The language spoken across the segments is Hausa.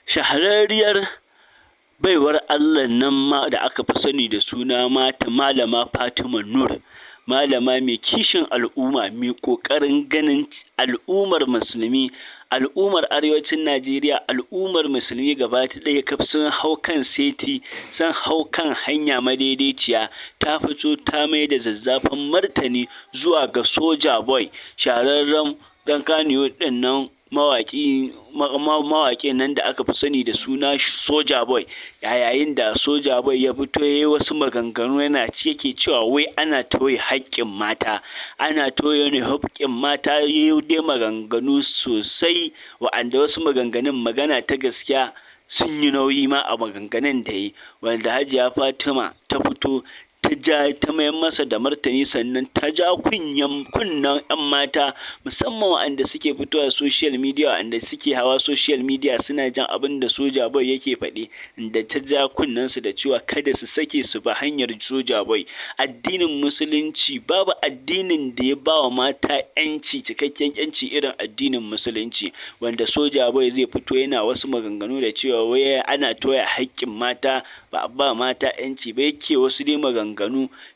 Shahararriyar baiwar Allah nan ma da aka fi sani da suna mata Malama Fatima Nur, malama mai kishin al'umma, mai ƙoƙarin ganin al'ummar musulmi, al'ummar arewacin Najeriya, al'ummar musulmi gaba ɗaya kaf sun hau kan seti, sun hau kan hanya madaidaiciya, ta fito ta mai da zazzafan martani zuwa ga Soja Boy, shahararren ɗan Kannywood ɗin nan, mawaƙin nan da aka fi sani da suna Soja Boy, a yayin da Soja Boy ya fito ya yi wasu maganganu, yana yake cewa wai ana tauye haƙƙin mata, ana tauye haƙƙin mata. Ya yi dai maganganu sosai, wa'anda wasu maganganun, magana ta gaskiya, sun yi nauyi ma a maganganun da ya yi, wanda Hajiya Fatima ta fito ta ja ta mayar masa da martani, sannan ta ja kunnen 'yan mata, musamman waɗanda suke fitowa social media, waɗanda suke hawa social media suna jan abin da Soja Boy yake faɗi, da ta ja kunnensu da cewa kada su sake su bi hanyar Soja Boy. Addinin Musulunci, babu addinin da ya ba wa mata 'yanci, cikakken 'yanci, irin addinin Musulunci, wanda Soja Boy zai fito yana wasu maganganu da cewa wai ana tauye haƙƙin mata, ba a ba mata 'yanci ba, yake wasu dai maganganu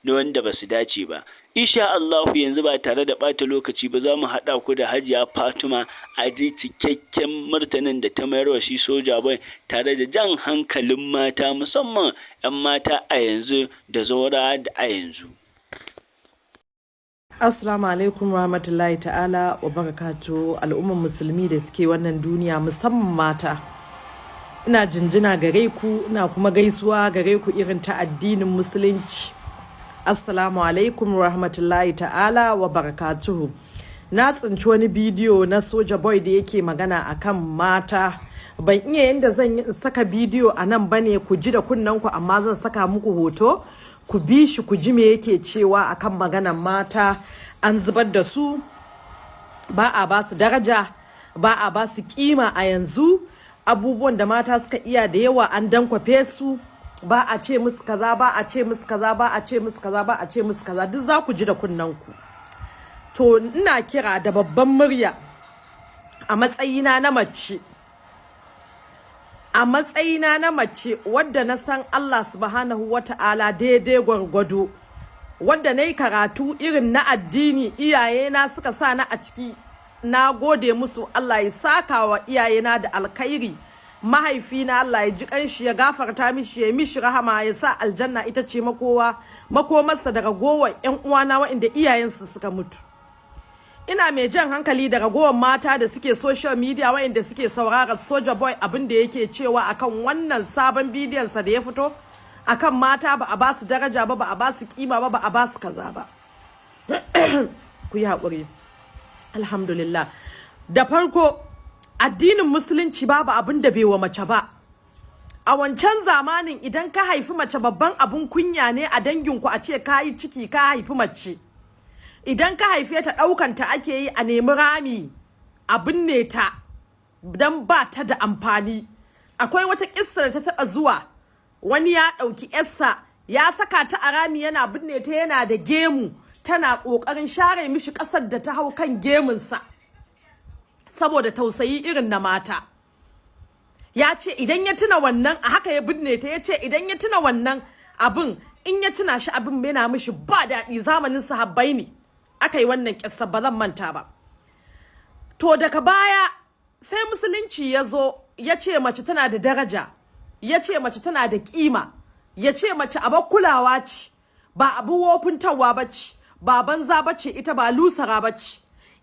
na wanda ba su dace ba. Insha Allahu, yanzu ba tare da ɓata lokaci ba, za mu haɗa ku da Hajiya Fatima a ji cikakken martanin da ta mayar wa shi Soja Boy, tare da jan hankalin mata, musamman 'yan mata a yanzu da zaura da a yanzu. Assalamu alaikum rahmatullahi ta'ala wa barakatu, al'ummar musulmi da suke wannan duniya, musamman mata. Ina jinjina gare ku, ina kuma gaisuwa gare ku irin ta addinin Musulunci. Assalamu alaikum rahmatullahi ta'ala wa barakatuhu. Na tsinci wani bidiyo na Soja Boy da yake magana akan mata. Ban iya yadda zan yi in saka bidiyo a nan bane ku ji da kunnenku, amma zan saka muku hoto, ku bi shi ku ji me yake cewa akan maganan mata. An zubar da su, ba a ba su daraja, ba a ba su kima. A yanzu abubuwan da mata suka iya da yawa an dankwafe su, ba a ce musu kaza, ba a ce musu kaza, ba a ce musu kaza, ba a ce musu kaza. Duk za ku ji da kunnenku. To, ina kira da babban murya a matsayina na mace, a matsayina na mace wadda na san Allah Subhanahu wata'ala daidai gwargwado, wadda na yi karatu irin na addini, iyayena suka sa na a ciki, na gode musu, Allah ya saka wa iyayena da alkhairi. Mahaifina, Allah ya ji kanshi, ya gafarta mishi, ya mishi rahama, ya sa aljanna ita ce makowa makomarsa da ragowar yan uwana waɗanda iyayensu suka mutu. Ina mai jan hankali da ragowar mata da suke social media, waɗanda suke saurara Soja Boy, abin da yake cewa akan wannan sabon bidiyonsa da ya fito akan mata, ba a ba su daraja ba, ba a ba su kima ba, ba a ba su kaza ba. Ku yi haƙuri. Alhamdulillah. Da farko, addinin Musulunci babu abin da bai wa mace ba. A wancan zamanin, idan ka haifi mace, babban abun kunya ne a danginku a ce ka yi ciki, ka haifi mace. Idan ka haife ta, ɗaukanta ake yi a nemi rami a binne ta don ba ta da amfani. Akwai wata kissa da ta taɓa zuwa, wani ya ɗauki yarsa ya saka ta a rami yana binne ta, yana da gemu, tana ƙoƙarin share mishi ƙasar da ta hau kan gemunsa saboda tausayi irin na mata. Ya ce idan ya tuna wannan, a haka ya binne ta, ya ce idan ya tuna wannan abin, in ya tuna shi, abin yana mishi ba daɗi. Zamanin sahabbai ne aka yi wannan kissa, ba zan manta ba. To, daga baya sai Musulunci ya zo ya ce mace tana da daraja, ya ce mace tana da kima, ya ce mace abar kulawa ce, ba abu wofintarwa ba ce, ba banza ba ce ita, ba lusara ba ce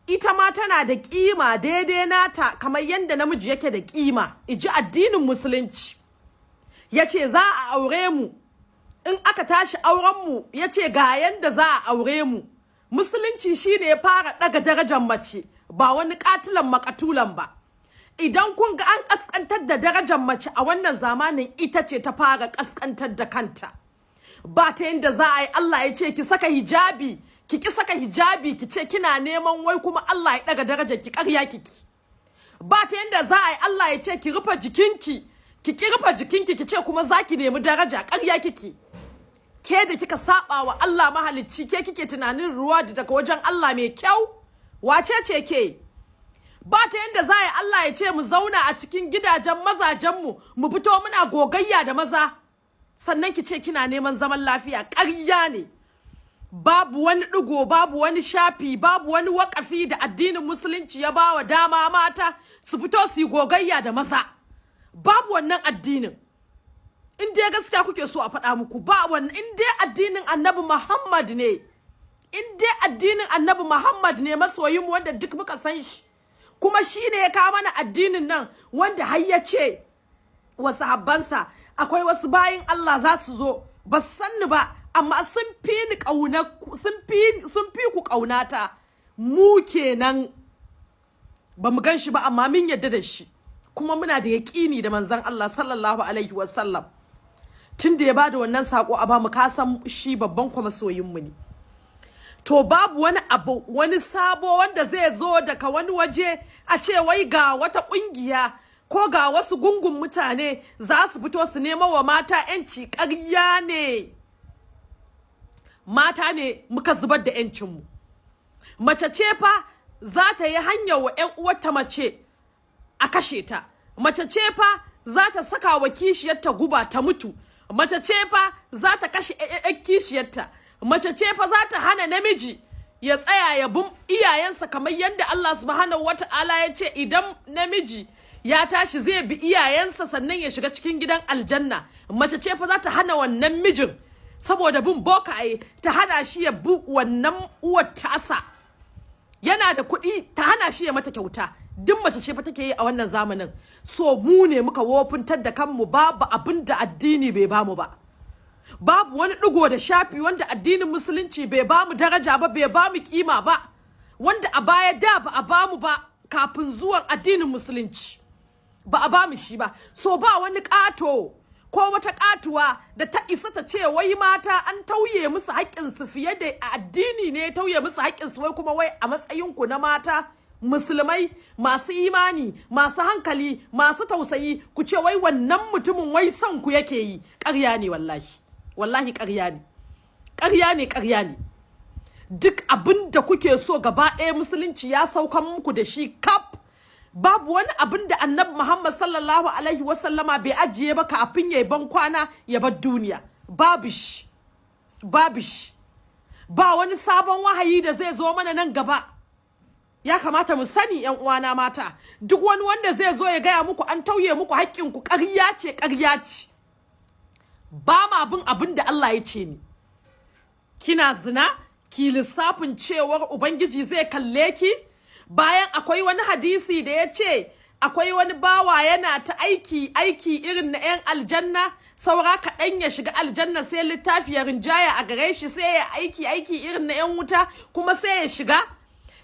ita, ma tana da kima daidai nata kamar yadda namiji yake da kima, iji addinin Musulunci. Ya ce za a aure mu, in aka tashi auren mu, ya ce ga yanda za a aure mu. Musulunci shine ya fara daga darajar mace, ba wani katilan makatulan ba. Idan kun ga an kaskantar da darajar mace a wannan zamanin, ita ce ta fara kaskantar da kanta. Ba ta yanda za a yi Allah ya ce ki saka hijabi, ki ki saka hijabi, ki ce kina neman wai kuma Allah ya daga darajar ki, ƙarya kiki. Ba ta yanda za a yi Allah ya ce ki rufe jikinki, ki ki rufe jikinki, ki ce kuma za ki nemi daraja, ƙarya kiki. Ke da kika saba wa Allah mahalicci, ke kike tunanin ruwa da daga wajen Allah mai kyau? Wace ce ke? Ba ta yanda za a yi Allah ya ce mu zauna a cikin gidajen mazajenmu, mu fito muna gogayya da maza, sannan ki ce kina neman zaman lafiya. Ƙarya ne. Babu wani ɗigo, babu wani shafi, babu wani wakafi da addinin Musulunci ya ba wa dama mata su fito su yi gogayya da maza. Babu wannan addinin. In dai gaskiya kuke so a faɗa muku, ba wannan. In dai addinin Annabi Muhammad ne, in dai addinin Annabi Muhammad ne, masoyin mu wanda duk muka san shi, kuma shi ne ya kawo mana addinin nan, wanda har ya ce wa sahabbansa akwai wasu bayin Allah za su zo, ba su san ni ba, amma sun fi ni ƙauna, sun fi ku ƙaunata. Mu kenan ba mu gan shi ba, amma mun yadda da shi, kuma muna da yaƙini da Manzon Allah sallallahu alaihi wasallam. Tun da ya bada wannan sako a bamu, ka san shi babban kuma masoyin mu ne. To babu wani abu, wani sabo wanda zai zo daga wani waje a ce wai ga wata kungiya ko ga wasu gungun mutane za su fito su nemo wa mata 'yanci. Ƙarya ne. Mata ne muka zubar da 'yancinmu. Mace ce fa za ta yi hanyar wa 'yan uwarta mace a kashe ta. Mace ce fa za ta saka wa kishiyarta guba ta mutu. Mace ce fa za ta kashe 'yan kishiyarta. Mace ce fa za ta hana namiji ya tsaya ya bin iyayensa, kamar yadda Allah subhanahu wata'ala ya ce idan namiji ya tashi zai bi iyayensa sannan ya shiga cikin gidan aljanna. Mace ce fa za ta hana wannan mijin, saboda bin bokaye, ta hana shi ya bi wannan uwar tasa. Yana da kuɗi, ta hana shi ya mata kyauta. Duk mace ce fa take yi a wannan zamanin. So mu ne muka wofintar da kanmu. Babu abin da addini bai bamu ba. Babu wani ɗigo da shafi wanda addinin Musulunci bai bamu daraja ba, bai bamu kima ba, wanda a baya da ba a bamu ba. Kafin zuwan addinin Musulunci ba a bamu shi ba. So ba wani ƙato ko wata ƙatuwa da ta isa ta ce wai mata an tauye musu haƙƙinsu fiye da addini ne ya tauye musu haƙƙinsu. Wai kuma wai a matsayinku na mata Musulmai masu imani, masu hankali, masu tausayi, ku ce wai wannan mutumin wai son ku yake yi. Ƙarya ne, wallahi, wallahi ƙarya ne, ƙarya ne, ƙarya ne. Duk abin da kuke so gaba ɗaya Musulunci ya saukan muku da shi kaf. Babu wani abin da Annabi Muhammad sallallahu alaihi wasallama bai ajiye ba kafin ya ban kwana ya bar duniya. Babu shi, babu shi. Ba wani sabon wahayi da zai zo mana nan gaba. Ya kamata mu sani, yan uwana mata, duk wani wanda zai zo ya gaya muku an tauye muku haƙƙinku, ƙarya ce, ƙarya ce. Ba ma bin abin da Allah ya ce ni. Kina zina, ki lissafin cewar Ubangiji zai kalle ki, bayan akwai wani hadisi da ya ce akwai wani bawa yana ta aiki, aiki irin na 'yan aljanna, saura kaɗan ya shiga aljanna, sai littafi ya rinjaya a gare shi, sai ya aiki aiki irin na 'yan wuta, kuma sai ya shiga.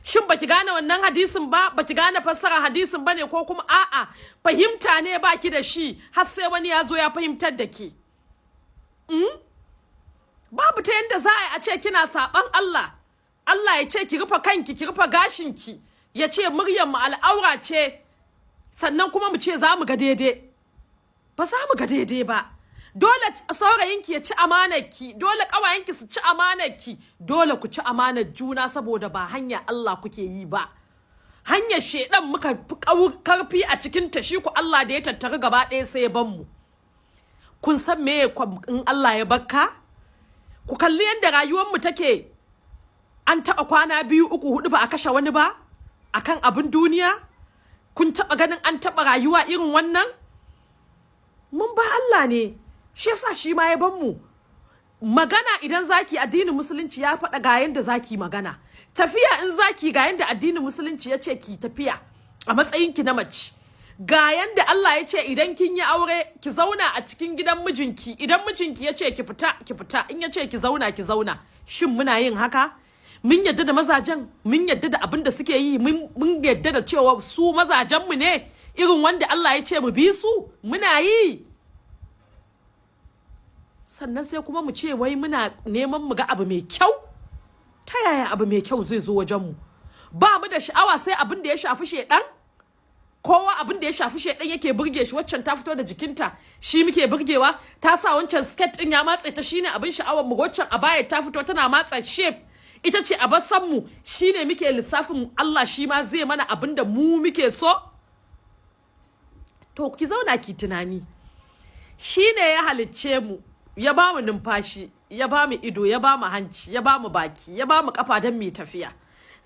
Shin baki gane wannan hadisin ba? Baki gane fassara hadisin ba ne, ko kuma a'a, fahimta ne baki da shi har sai wani ya zo ya fahimtar da ki? Babu ta yanda za a ce kina saban Allah, Allah ya ce ki rufe kanki, ki rufe gashinki, ya ce muryar mu al'aura ce, sannan kuma mu ce za mu ga daidai. Ba za mu ga daidai ba. Dole saurayinki ya ci amanarki, dole ƙawayenki su ci amanarki, dole ku ci amanar juna, saboda ba hanya Allah kuke yi ba, hanyar shedan muka fi karfi a cikin ta. Shi ku Allah da ya tattara gaba ɗaya sai ya ban mu. Kun san me in Allah ya bakka? Ku kalli yadda rayuwar mu take. An taɓa kwana 2, 3, 4 ba a kashe wani ba akan abin duniya? Kun taɓa ganin an taɓa rayuwa irin wannan? Mun ba Allah ne, shi yasa shi ma ya ban mu. Magana idan zaki, addinin Musulunci ya faɗa ga yanda zaki magana. Tafiya in zaki, ga yanda addinin Musulunci ya ce ki tafiya a matsayinki na mace. Ga yanda Allah ya ce idan kin yi aure ki zauna a cikin gidan mijinki. Idan mijinki ya ce ki fita, ki fita. In ya ce ki zauna, ki zauna. Shin muna yin haka? Mun yadda da mazajen? Mun yadda da abin da suke yi? Mun yadda da cewa su mazajenmu ne irin wanda Allah ya ce mu bi su? Muna yi? Sannan sai kuma mu ce wai muna neman mu ga abu mai kyau. Ta yaya abu mai kyau zai zo wajenmu? Ba mu da sha'awa sai abin da ya shafi shedan. Kowa abin da ya shafi shedan yake burge shi. Waccan ta fito da jikinta, shi muke burgewa. Ta sa wancan skirt din ya matse ta, shine abin sha'awar mu. Waccan abaya ta fito tana matsa shape, Ita ce a basan mu. Shine muke lissafin Allah shi ma zai mana abin da mu muke so? To ki zauna ki tunani. Shine ya halicce mu, ya ba mu numfashi, ya ba mu ido, ya ba mu hanci, ya ba mu baki, ya ba mu kafa don mu tafiya.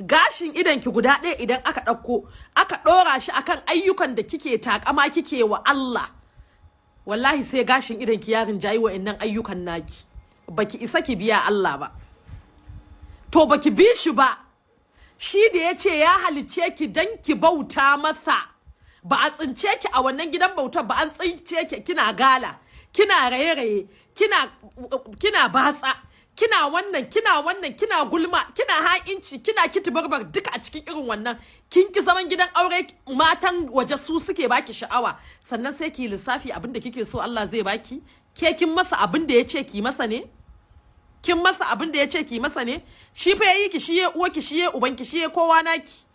Gashin idon ki guda ɗaya, idan aka ɗauko aka ɗora shi akan ayyukan da kike takama kike wa Allah, wallahi sai gashin idon ki ya rinjayi wa'annan ayyukan naki. Baki isa ki biya Allah ba. To baki bi shi ba. Shi da ya ce ya halicce ki dan ki bauta masa, ba a tsince ki a wannan gidan bautar ba. An tsince ki kina gala, kina raye-raye, kina batsa, kina wannan, kina wannan, kina gulma, kina ha'inci, kina kitibarbar, duka a cikin irin wannan. Kin ki zaman gidan aure, matan waje su suke baki sha'awa. Sannan sai ki lissafi abin da kike so Allah zai baki. Ke kin masa abin da ya ce ki masa ne? Kin masa abin da ya ce ki masa ne? Shi fa yayi ki, shi ya uwa ki, shi ya uban ki, shi ya kowa naki.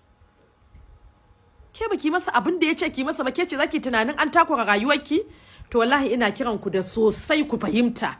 Ke baki masa abin da ya ce ki masa ba, ke ce zaki tunanin an takura rayuwarki? To wallahi ina kiran ku da sosai ku fahimta.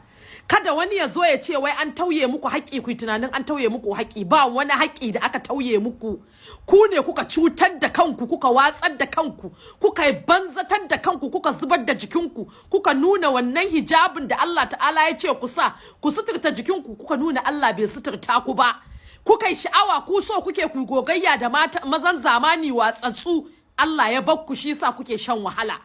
Kada wani ya zo ya ce wai an tauye muku haƙƙi, ku tunanin an tauye muku haƙƙi. Ba wani haƙƙi da aka tauye muku. Ku ne kuka cutar da kanku, kuka watsar da kanku, kuka banzatar da kanku, kuka zubar da jikinku, kuka nuna wannan hijabin da Allah ta'ala ya ce ku sa ku suturta jikinku, kuka nuna Allah bai suturta ku ba. Kuka yi sha'awa, ku so kuke ku gogayya da mata mazan zamani watsatsu. Allah ya bar ku, shi sa kuke shan wahala.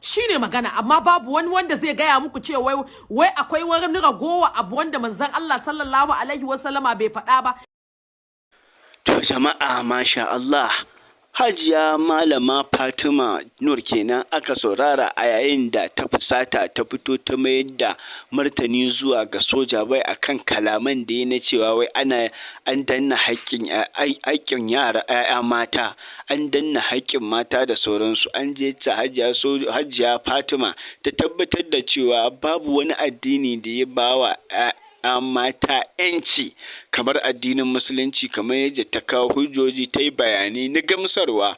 Shine magana. Amma babu wani wanda zai gaya muku cewa wai akwai wani ragowa abu wanda manzon Allah sallallahu alaihi wasallama bai faɗa ba. To jama'a, masha Allah, Hajiya Malama Fatima Nur kenan aka saurara a yayin da ta fusata ta fito ta mayar da martani zuwa ga Soja Boy akan kalaman da ya na cewa wai ana an danna haƙƙin yara, 'ya'ya mata, an danna haƙƙin mata da sauransu. An je ta Hajiya Fatima ta tabbatar da cewa babu wani addini da ya bawa 'ya'ya mata 'yanci kamar addinin Musulunci, kamar yadda ta kawo hujjoji, ta yi bayanai na gamsarwa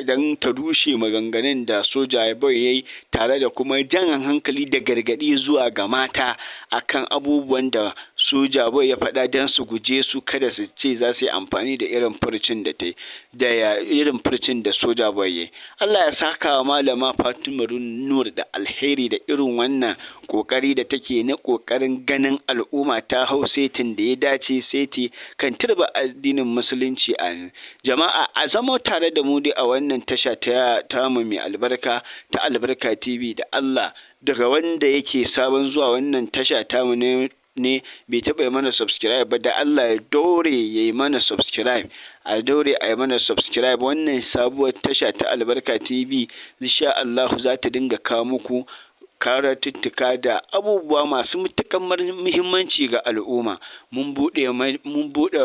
don ta rushe maganganun da Soja Boy ya yi, tare da kuma jan hankali da gargaɗi zuwa ga mata akan abubuwan da Soja Boy ya faɗa don su guje su, kada su ce za su yi amfani da irin furcin da ta da irin furcin da Soja Boy ya yi. Allah ya saka wa Malama Fatima Nur da alheri da irin wannan ƙoƙari da take na ƙoƙarin ganin al'umma ta hau setin da ya dace, seti kan turba addinin Musulunci. A jama'a, a zama tare da mu dai a wannan tasha ta tamu mai albarka ta Albarka TV. Da Allah, daga wanda yake sabon zuwa wannan tasha tamu ne bai taɓa mana subscribe ba, da Allah ya dore ya yi mana subscribe. A daure a yi mana subscribe. Wannan sabuwar tasha ta Albarka TV, insha Allahu, za ta dinga kawo muku karatuttuka da abubuwa masu matuƙar muhimmanci ga al'umma. Mun buɗe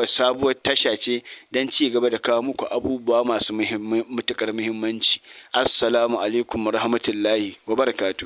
sabuwar tasha ce don ci gaba da kawo muku abubuwa masu matuƙar muhimmanci. Assalamu alaikum warahmatullahi wabarakatuh.